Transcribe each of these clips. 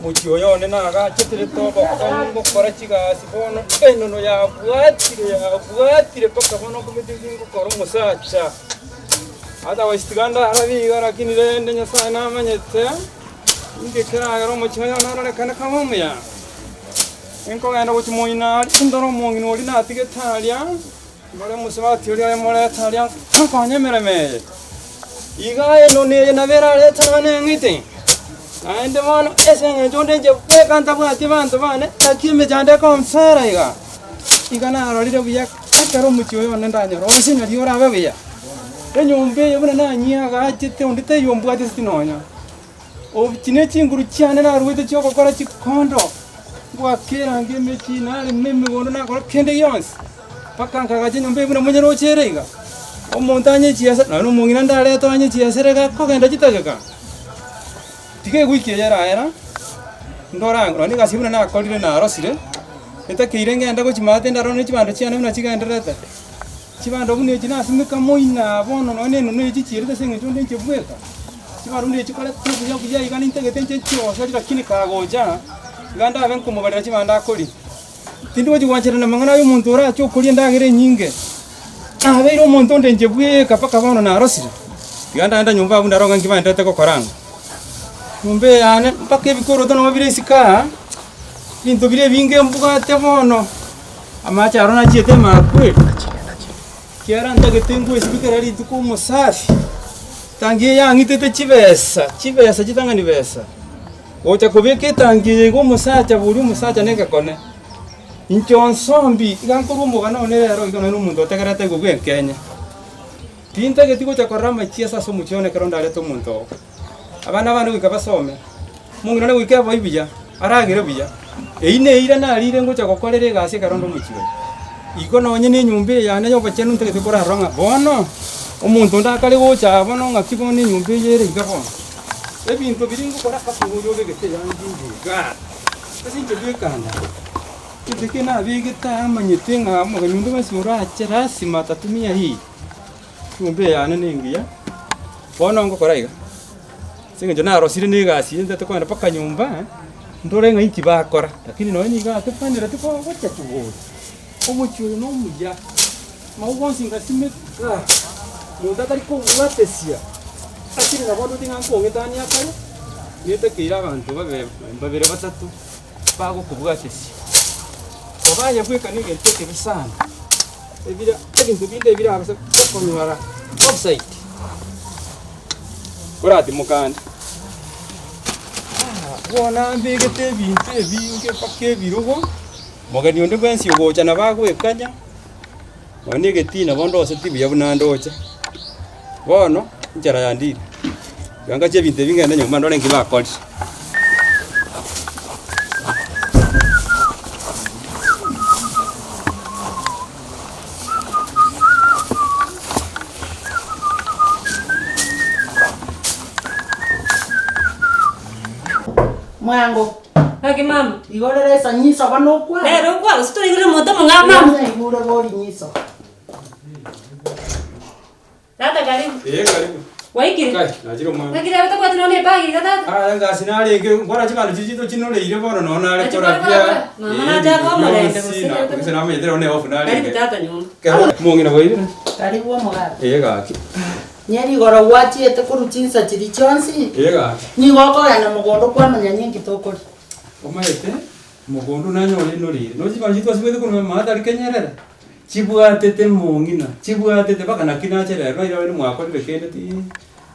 Omochie oyo one nagacheterete obokong'u ngokora chigasi bono enono yabwatire yabwatire mpaka bono nkomete ngokora omosacha. Otherwise tiga ndarabe iga lakini rende Nyasaye namanyete, ninki keragere omochie oyo one ororekane kaba omuya. Ninkogenda gochia moino aria, ndore omong'ina oria natigete aria, ndore omosubati oria oyomorete aria, nkonye emeremo eye. Iga enono eye nabo erarete abana eng'iti, naende bono ase eng'encho onde inche bweka ntabwati abanto bane, naki emechando ekonsera iga. Iga narorire buya ekero omochie oyo one ndanyore orosie nario orabe buya. Enyomba eye buna nanyiagachete onde taiyo ombwateti nonya. Echi ne chinguru chiane naruete chi'ogokora chikondo, ngoaka erangi emechie, narema emegondo, nakora kende gionsi, mpaka nkagacha enyomba eye buna monyeroche ere iga. Omonto anyechiese, nonya na omong'ina ndarete anyechiesere iga akogenda chidageka, tiga ewiki eye eraera, ndore ang'e nonya na egasi buna nakorire narosire, etakeire ngende gochia maate ndarore ne chibando chiane buna chigendererete. Chibando buna echi nasimeka moino bono nonya na enono echi chierete ase eng'encho onde inche bweka. Chibando buna echi chikorete buya buya iga nintagete inche nchioseri lakini kagocha, iga ndabe nkomobarera chibando akoria. Tindi gochi gwancherana amang'ana aya omonto orache okoria endagera enyinge, nabeire omonto onde inche bweka mpaka bono narosire, tiga ndagenda nyomba abwo ndare ng'a nki baenderete gokora ang'o. Nyomba eye yane mpaka ebikoroto nabo bire isiko aa, ebinto bire ebinge mbwate bono. Amache aro nachiete amakweri, ekiagera ntagete ngoesibie kera rituko omosafi, etangi eye yang'itete chibesa, chibesa chitang'ani besa, gocha kobeka etangi eye iga omosacha boria omosacha na egekone, inche onsombi iga nkorwa omogano one rero iga nonye na omonto otegerete igwe bwenkenya. Tintageti gocha korora amachiesa ase omochie one ekero ndarete omonto oo. Abana bane goika basome, omong'ina one goika eboe buya, aragere buya, eyio neira narire ngocha gokorera egasi ekero onde omochie oyo. Igo nonye na enyomba eye yane ya obochenu ntagete korarora ng'a bono, omonto onde akare gocha aa bono ng'aki bono enyomba eye ere iga bono. Ebinto biria ngokora mpaka igo oria obegete eyangi inche igaa, ase inche bweka ande aa, gento ekio nabegete aa amanyete ng'a omogeni onde bwensi orache lasima atatumia hii. Enyomba eye yane nengiya, bono ngokora iga, ase eng'encho narosire na egasi eye ntagete kogenda mpaka nyomba, ndore ng'a inki bakora, lakini nonye nigo atofanereti gocha chigori, omochie oyo na omuya, amauga onsi ngasimeka, monto atari kobwatesia, lakini nabo ndoche ng'a nkong'etania akare, netakeire abanto babe babere batato, bagokobwatesia. Koba aye bweka na egento ekebe sana. Ebira ebinto binde ebirabase gokonyora offside, oratimoka ande. Bono mbegete ebinto ebinge mpaka ebirogo, mogeni onde bwensi ogocha nabo agoekanya, nonya na egetii nabo ndoseti buya buna ndoche. Bono, enchera yandire, tiga ngache ebinto ebi ngende nyomba ndore nki bakorire. Mwango. Gaki mama. Igorera esanyiso bono okwane. Rero okwa gose toraigure omonto omong'ao mama. Naigure bori nyiso. Tata karibu. Ee karibu. Waikire? Kai, nachire omwana. Naki rero tobwati nonya ebag iga tata? Aya ngasi narenge mbora chibando chiria chiaito chinoreire bono nonya nare Nachi kora kora kora buya. kora. Mama nachaka omorembe gose rero Gose namanyete rero ne off Karibu narenge. tata nyomba. Kero omong'ina bwairire? Karibu omogaka. Ee gaki. Onye rigoro gwachiete korwa chinsa chiria chionsi, Ee gaki. nigo okogenda mogondo kwamanya ninki tokoria. Omanyete, mogondo nanyore inoreire. Nonya chibando chiria twasibete korwa mama tari kenyerere. Chibwatete mong'ina, chibwatete mpaka naki nache rero naira abande mwakorire kende ti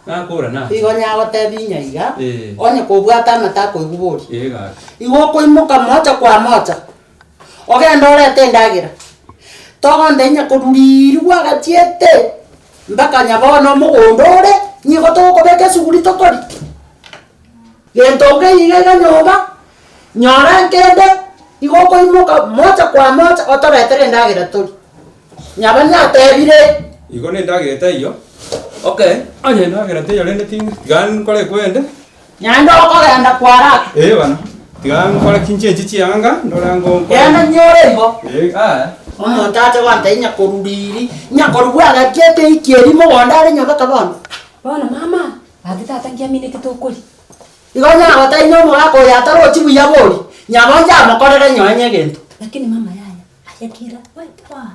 nakora nache. Igo nyagotebi ng'a iga, Eh. onye kobwate amato akoigwa boria. Ee gaki. Igo okoimoka mocha kwa mocha, ogende orete endagera, togonte onye koruriri gwagachiete mpaka onye bono omogondo ore, nigo togokobeka esuguri tokoria. Gento nkeiyo iga iga nyomba, nyora nkende, igo okoimoka mocha kwa mocha otoretere endagera torie. Nyaba natebire. Igo na endagera etaiyo, okay, onye endagera teiyo rende ting tiga nkore ekwende. Naende okogenda kwaraka. Ee bana, tiga nkore kinchenche chianga, ndore ango nkore. Genda nyore igo. Ee aya. Omonto ache gontebia nyakoruriri, nyakorwa bwagachiete eiki eria mogondo are nyabaka bono. Bono mama, Gaki tata nkiamineti tokoria. Igo nyagotebia ng'a omogaka oyo atarochi buya bori, nyabonche amokorere nyoenye egento. Lakini mama yaya, aye kira, we poa,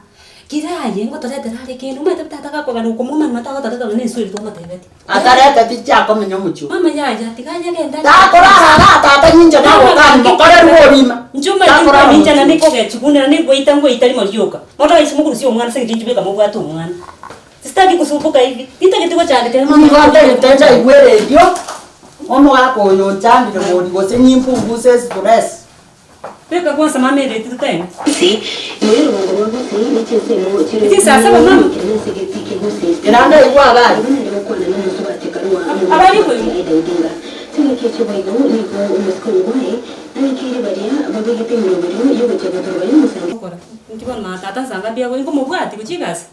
kira aye ngotoretera are kende, omanyete tata gakogana okomwomana na tagotoreta nonya enswe eria twamotebetie. Atareteti chiakomenya omochie oyo. Mama yaya, tiga aye agende ache. Takorara igaa tata ninche nagokani mokorerwe orima. Inche omanyete Takorara nkwane inche omochie nane oyo. kogechigwa nane ngoita ngoita rimo rioka. Bono ase mokorusia omwana ase eng'encho inche bweka mobwate omwana. Sitaki kusumbuka hivi, tintageti gochandeka ere mama Nigo ntagete nchaigwe eredio, omogaka oyo onchandire bori gose nimpunguse estress. Beka kwanza mama ereti toteme. Gusii Iti saa saba mama. Kera ndaigwe abare. Abari koigwa. Inki bono mama tata nsa ngapi ago inkomobwati gochia egasi.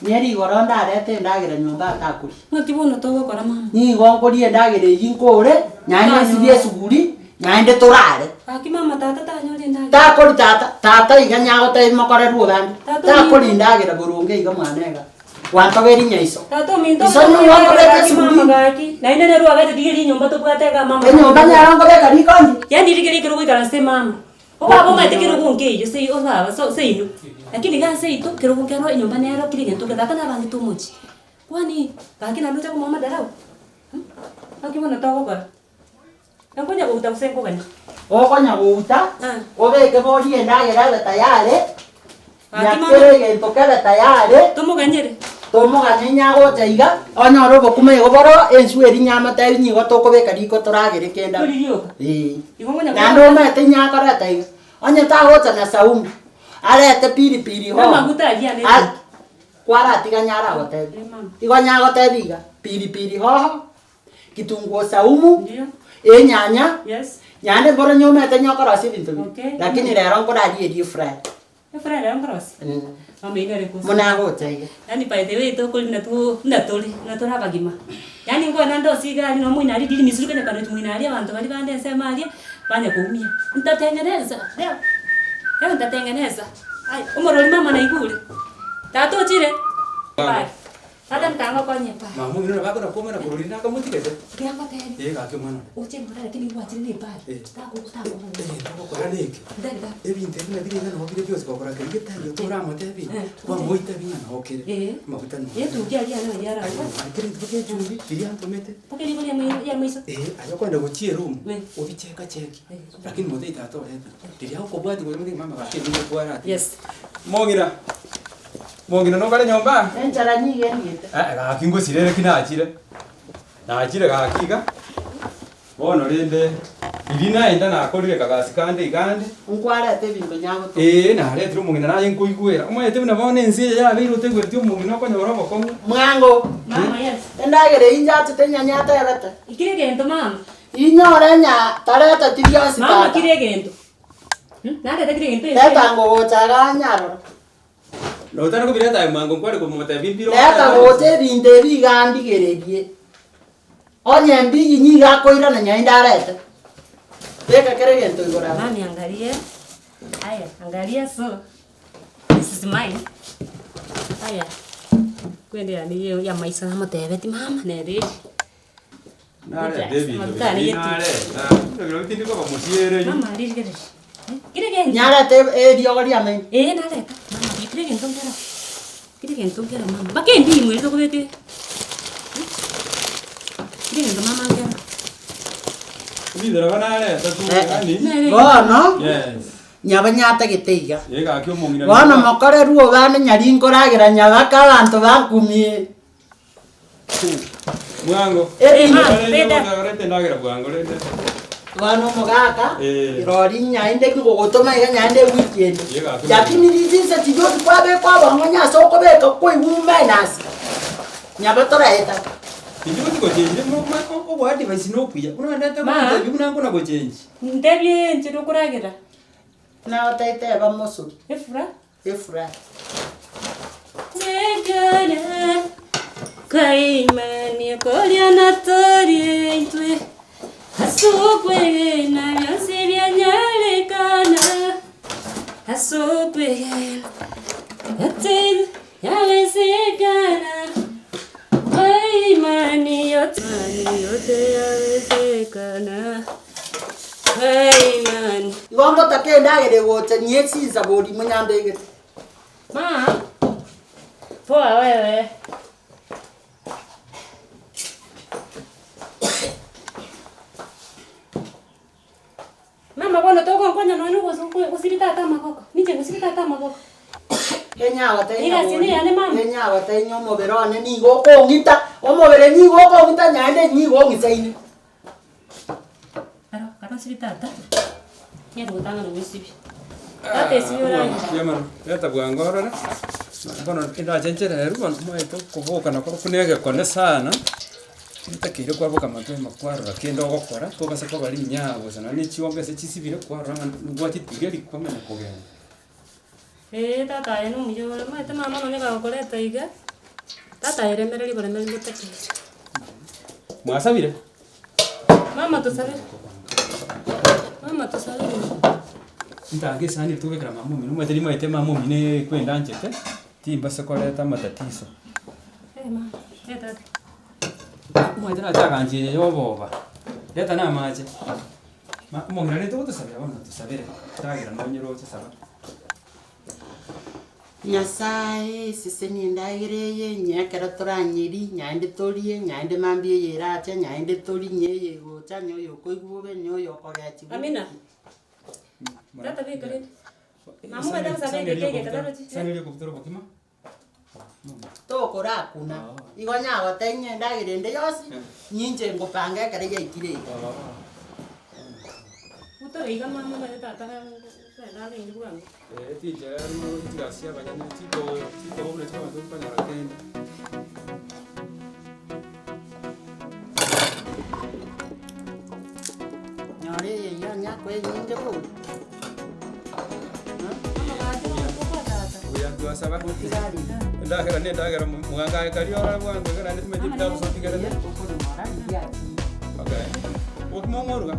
Nerigoro ndarete endagera nyomba atakoria. Ng'aki bono togokora mama? Nigo nkoria endagera eyio nkore, naende nsibie esuguri, naende torare. Gaki mama tata tanyora endagera. Takori tata, tata iga nyagotebia mokorerwe obande, Tata takori ominto. endagera boronge iga mwana iga, gwantoberia nyaiso. Tata ominto Iso nigo nkobeka gaki mama esuguri. gaki, naende nere oagachete rigeria enyomba tobwate igaa mama. Enyomba nero nkobeka riko ndi. Yaani rigeria ekero ogoikaransa emama. Obaba omanyete kerogo nkeiyo sei obaba so seino, lakini iga seito kerogo nkero enyomba nero kera egento nkere tata nabangete omochie, kwani gaki naende oche komoa amadarau Naki bono togokora? Nkonya gouta gose nkogania? Okonya gouta, obeke borie endagera ebe tayari, Gaki na mama. kera egento kebe tayari, Tomoganyere. tomoganye onye agocha iga, onyore obokima igo boro, enswe eria nyamotebi nigo tokobeka riko toragere kende Tori rioka. Eeh. Igo ngonya Naende omanyete inye akoreta iga, onye tagocha na saumu, arete pilipili hoho, Amaguta aria ane a- kwaratiga nyare agotebi. Eh, mama. Igo nyagotebi iga, pilipili hoho, Kitunguo saumu, Ndio. enyanya, Yes. naende mboro nyomete nyokorosia ebinto biria. Okay. Lakini rero nkorarie eria efry. Efry rero nkorosia? Mama eyio nere kosi. Buna agocha iga. Yaani by the way tokori buna tu buna tore, buna tore abagima. Yaani nkwana ndosie iga aria nonya moino aria riri misiri konya kare moino aria abanto baria bande ensemo aria, banya koumia. Ntatengeneza leo, leo ntatengeneza. Ai, omorori mama naigure, tata ochire, bye. Tata ntangokonye pa. Mama omino nabo akona komana korwa riria nakamotigete. Ekiagera ngotebi. Ee gaki omwana one. Oche ngora lakini gwachire ne ebag. Eh. Tago takoboria. Egento ogokora neke. Ndari baba. Ebinto ebi nabire ng'a nabo bire bionsi gokora keria getari toramotebi, Eh. kwamoita bi ng'a nabo kere. Eh. Amaguta noo. Etuki aria yane aria aragwa. Kere rituko ria echumbi riria antomete. Mpaka rigo ria mai ria maiso. Eh, aye okoenda gochia eroom, Eh. obicheka cheki. Eh. Lakini motebie tata orete. Riria okobwatia gose motebie mama gaki ebinto kwaratiga. Yes. Mong'ina. Mong'ina nokare nyomba? Enchara nigo endiete. Eh, gaki ngosirere ki nachire, nachire gaki iga, bono rende riria naenda nakorire kagasi kande iga ande. Nkwarete ebinto nyagotoka. Eeh naretire omong'ina naye nkoigwera, omanyete buna bono ense eye yabeire otaigwereti omong'ina okonyora obokong'u. Mwango, Mama yes. endagera eyio njachete enyanya atebete. Kire egento mama. Inyore nya tareteti bionsi Mama tata. kire egento. Narete kire egento ense. Leta ngogocha igaa nyarora. Notari kobireta aye mwango nkware komotebia mbire Leta gocha ebinto ebi iga ndigererie, onye mbiyinyi iga akoirana nyaende arete, beka kera egento igoro abwo. Mami angalie, aya angalia so, this is mine, aya, kwende yane ye ya maiso namotebetie mama nere eyi. Nareta ebinto Amaguta ane biria yetu. nareta, buna tindi koba mosiereri. Mama rigereria, kera egento. Nyarete eriogo ri'amaino. Ee nareta, mama kera egento nkero, kera egento nkero mama, mpaka endimu ere tokobeka eh, kera egento mama nkero. Ebinto nabo nareta tu Eh, yaani. Nere. Bono, Yes. nyaba nyatagete iga. Ee gaki omong'ina Bono nigo- mokorerwe obande nyari nkoragera nyabaka abanto bankumie. Bwango. Ebinto Rende orete endagera bwango rende. Bono omogaka, Eh. rori nyaende ngogotoma iga nyaende ewiki ende. Ye gaki Lakini rinse chiria osi kwabeka obong'onye ase okobeka koigwa minus, nyaba toraeta. Inche goti gochenji oboadvice nokuya. Buna ndete Ma. gotebia buna nkona gochenji. Ntebie enchera okoragera. Nagotebi teba mosori, Efura. efuraha. Negara kaimani koria natorie intwe ase okwegena bionsi bianyarekana ase okwegena ate yabesekana kwa imani yote, imani yote yawezekana. mpaka endagera egocha nyie chinsa bori monyambegete. Ma, poa wewe. Mama bono togonkonya nonya ogosu gosibia tata amaboko, ninche ngosibia tata amaboko. Kenya Egasi eye yane mama. Kenya agotebia omobere one nigo okong'ita, omobere nigo okong'ita naende nigo ong'isaine. Aro, kare osibie tata, niye gotang'ana goesibia. Tata esibie oranyore. Mbuya mono, reta bwango orore, bono endache nchereru bono omanyete okoboka nakorokwo na egekone sana, otakeire kwaboka mapema kwarora kende ogokora, tobasa koba rinyago gose nonye na echiombe ase chisibire kwarora ng'a ngwachitigeria kwamanya kogenda. Eeh tata aye nomuya ore, omanyete mama nonye gagokoreta iga, tata aye remereria oboremeri mbotakeire. Mwasabire? Mama tosabere, mama tosabere. Ntange esani tobekera mama omino, omanyete rimaete mama omino ekwenda anchete, timbasa koreta amatatizo. Eh mama, eh tata. Omanyete nachagancha eye ya oboba, reta na amache, ma omong'ina rende togotosabera bono tosabere, endagera nonye roche saba. Nyasaye esesenie endagera eye, nyia ekero toranyerie, naende torie, naende mambia eye erache, naende torie, nyia eye egocha, nyia oyo okoigwa bobe, nyia oyo okogechiwa. Amina. Tata beka rende. Mama omanyete gosaba egeka egeka tarochi. Esani eria okobutora obokima. Tokorakuna, igo nyagotebia ng'a endagera ende yonsi, ninche ngopanga ekero yaikire iga. Butora iga mama omanyete tata kogenda arenge bwango. Eh, tinchera chigasi chia abanyene chiko chikoba buna chiabanto nkonyora kende. Nyora eye yanya koa enyinge bori. Buya twasaba endagera na endagera mwangae karia ore bwango iga naende timanyeti ebitabu ase otigerete. Okay, obokima ong'oruga.